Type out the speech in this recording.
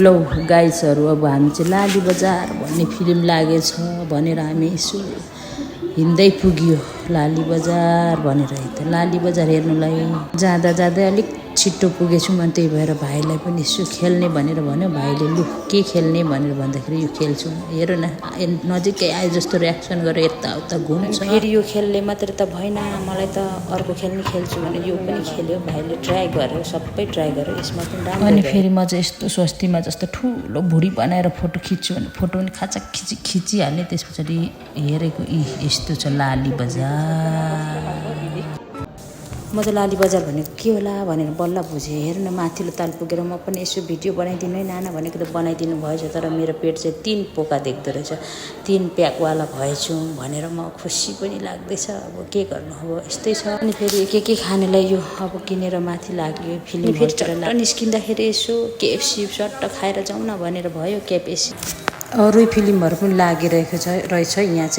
लौ गाइसहरू अब हामी चाहिँ लाली बजार भन्ने फिल्म लागेछ भनेर हामी यसो हिँड्दै पुग्यो लाली बजार भनेर। त लाली बजार हेर्नुलाई जाँदा जाँदै अलिक छिट्टो पुगेछु म, त्यही भएर भाइलाई पनि यसो खेल्ने भनेर भन्यो। भाइले लु के खेल्ने भनेर भन्दाखेरि यो खेल्छु, हेर न नजिकै आए जस्तो रियाक्सन गरेर यताउता घुम्छ। फेरि यो खेल्ने मात्रै त भएन, मलाई त अर्को खेल्ने खेल्छु भने यो पनि खेल्यो। भाइले ट्राई गर्यो, सबै ट्राई गर्यो, यसमा पनि राम्रो। अनि फेरि म चाहिँ यस्तो स्वस्तिमा जस्तो ठुलो भुँडी बनाएर फोटो खिच्छु भने फोटो पनि खाचा खिचिहाल्ने। त्यस पछाडि हेरेको यस्तो छ लाली बजार। म त लाली बजार भनेको के होला भनेर बल्ल बुझेँ। हेर न माथिल्लो ताल पुगेर म पनि यसो भिडियो बनाइदिनु है नाना भनेको त बनाइदिनु भएछ, तर मेरो पेट चाहिँ 3 पोका देख्दो रहेछ। 3 प्याकवाला भएछु भनेर म खुसी पनि लाग्दैछ। अब के गर्नु, अब यस्तै छ। अनि फेरि के खानेलाई यो अब किनेर माथि लाग्यो फिल्म। फेरि चट्ट निस्किँदाखेरि यसो केएफसी सट्ट खाएर जाउँ न भनेर भयो। केएफसी अरू फिल्महरू पनि लागिरहेको रहेछ यहाँ चाहिँ।